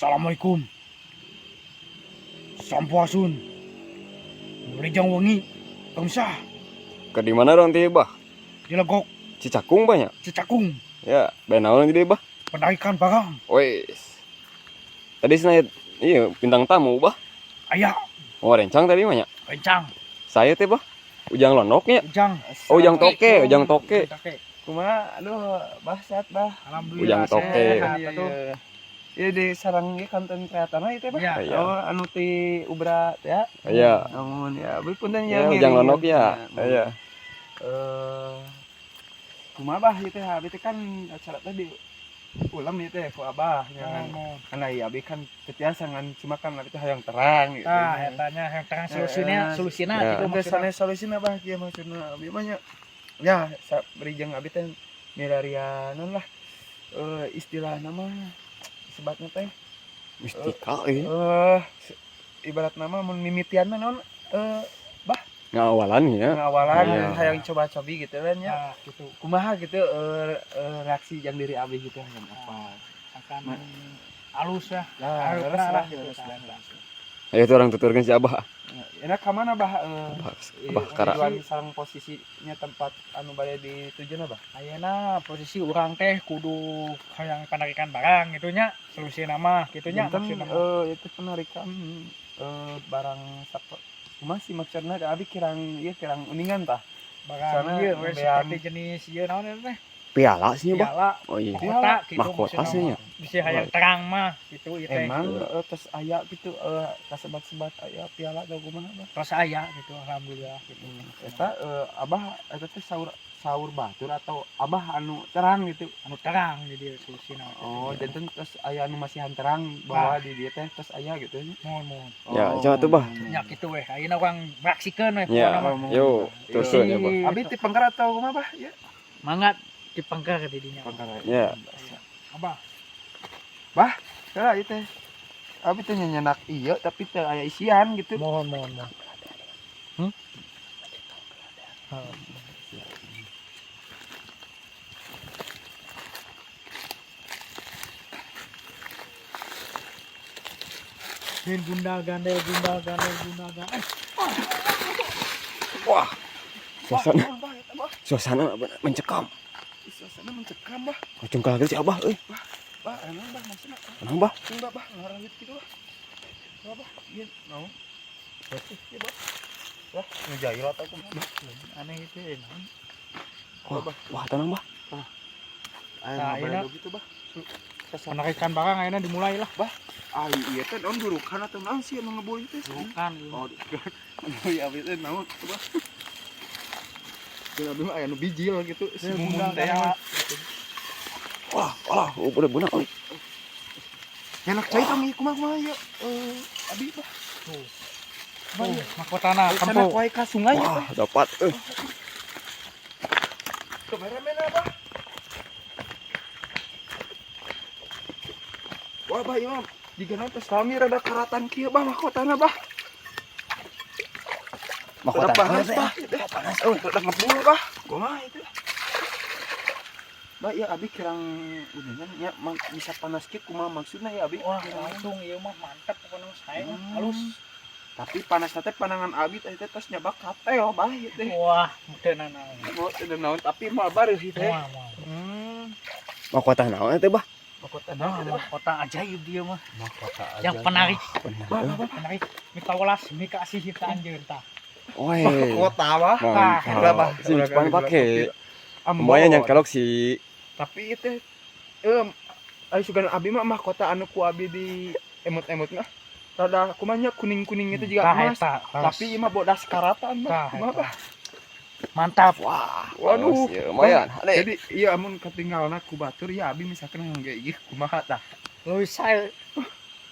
Assalamualaikum. Sampurasun. Wilujeng wengi. Pemirsa. Ke di mana dong ti, Bah? Di Legok. Cicakung banyak. Cicakung. Ya, bae naon di Bah? Penarikan barang. Wes. Tadi senaya iya bintang tamu, Bah. Aya. Oh, rencang tadi mah nya. Rencang. Saya teh, Bah. Ujang Londoknya. Ujang. Oh, Ujang Toke, Ujang Toke. Toke. Kumaha, aduh, bah sehat bah. Alhamdulillah. Ujang Toke. Sehat, Iya, atuh. iya. Iya di sarang ge konten kreator itu bah. Iya. Iya. Oh, anu ti Ubra ya. Iya. Namun ya, abi punten Ya, ya. Ujang ngiring. Londok ya. Iya. Eh, kumaha bah ieu teh abi teh kan acara teh di ulam ieu teh ku abah jangan Mohon. karena iya abi kan teu tiasa ngan cuma kan abi teh hayang terang gitu. Tah, eta nya yang terang solusina, solusina Ya. gitu Teu maksudna. sanes solusina bah kieu maksudna abi mah nya. Ya, beri jeung abi teh milarianan lah. Eh, istilah nama sebatnya teh Mistika euy. eh ibarat nama mun mimitian mah naon eh Ngawalan ya. ngawalan Iya. hayang coba-cobi gitu kan ya. Nah, gitu. Kumaha gitu reaksi yang diri abi gitu hayang apa. Akan halus ya. Nah, Harus leres lah, lah, gitu, leres lah. lah. Ayo tuh orang tuturkeun si Abah. Nah, enak ka mana bah Abah, Abah kara. tujuan sareng posisinya tempat anu bade dituju bah? Ayeuna posisi urang teh kudu hayang penarikan barang gitu nya, solusina mah gitu nya Janten, maksudna mah. itu penarikan barang sapa kumaha sih maksudna abi kirang ieu kirang uningan tah. Barang soalnya ieu we nembean. seperti jenis ieu naon eta teh? Piala sih, Bah. Piala, Oh iya. mahkota gitu Mahkota maksudna sih mah. nya. Bisa hayang terang mah gitu ieu teh. Emang Iya. tos aya gitu kasebat-sebat aya piala atau kumaha bah? Tos aya gitu alhamdulillah gitu. Eta abah eta teh saur saur batur atau abah anu terang gitu. Anu terang di dieu solusina. Oh, janten tos aya anu masihan terang bahwa di dieu teh tos aya gitu nya. Mohon mohon. Ya, coba tuh, Bah. Nya kitu weh. Ayeuna urang beraksikeun weh Ya. pokona mah. Yo, teruskeun ya, Bah. Abi ti pengker atau kumaha bah? Ya. Mangga dipengker di dinya. Pengker. Ya. Abah. Salah ieu teh. Abi teh nyenyak ieu tapi teu aya isian gitu. Mohon mohon mohon. Hmm? Bin gundal gandel gundal gandel gundal gandel. Wah. Suasana Bah, bah, eta, bah. suasana mencekam. Ih, suasana mencekam bah. Kocong lagi si Abah euy. Bah, emang bah maksudna. Tenang, Bah. Enggak bah, ngarawit gitu bah. Enggak bah, ieu naon? Berarti ieu bah. Wah, ngejail atau kumaha bah? Aneh itu ya, naon. Wah, wah tenang, Bah. Aya Nah, ngabalado gitu bah. Penarikan barang ayeuna dimulai lah. Ah, iya teh naon durukan atau naon sih anu ngebul itu? Bukan. Oh, durukan. Aduh, ya abi teh naon tuh bah. Jeung abi mah aya nu bijil gitu, si mumun teh. Wah, wah, oh, boleh bunak euy. Nyenak cai tong ieu kumaha kumaha ieu? Eh, abi bah. Tuh. Kumaha ieu? Mahkotana Sana kampo. wae ka sungai ieu Wah, teh. dapat euy. Kameramen abah. Wah, bah ieu mah jigana teh salmi rada karatan kieu bah mahkotana bah. Mahkota Rada panas teh. bah. Panas euy, rada ngebul bah. Kumaha itu? Bah, ya abi kirang uningan nya bisa panas kieu kumaha maksudna ya abi? Wah, Kirang- langsung ieu mah mantep pokoknya mah sae mah Hmm. halus. Tapi panas teh panangan abi teh teh tos nyabak katel bah ieu teh. Wah, teu nanaon. Mau teu naon tapi moal bareuh ieu teh. Wah, wah. Hmm. Mahkota naon teh, Bah? Mahkota Nah, naon teh, bah? mahkota ajaib dia mah. Mahkota Yang penarik, Bener. Bah, bah, bah. penarik mika welas, mika asih ka anjeun tah. Woi. Mahkota bah. Mantap. Bah. Si cepan pake. Lumayan yang kelok si Tapi itu ayo sugan abi mah mahkota anu ku abi di emot-emot mah rada kumanya kuning-kuning itu juga Tah, emas. eta, Tapi ieu mah bodas karatan mah. Tah, Kumaha eta. bah? Mantap. Wah, Waduh. halus, ya, lumayan. Hade. Jadi iya amun ketinggalna ku batur ya abi misalkan ngangge ieu kumaha tah. Leuwih sae.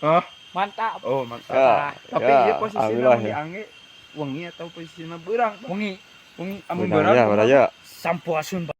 Hah? Mantap. Oh, mantap. Ya, Tapi ya, ieu posisina alhamdulillah mun ya. diangge wengi atau posisina beurang. Bah. Wengi Wengi amun Benar beurang ya, benar ya. sampurasun.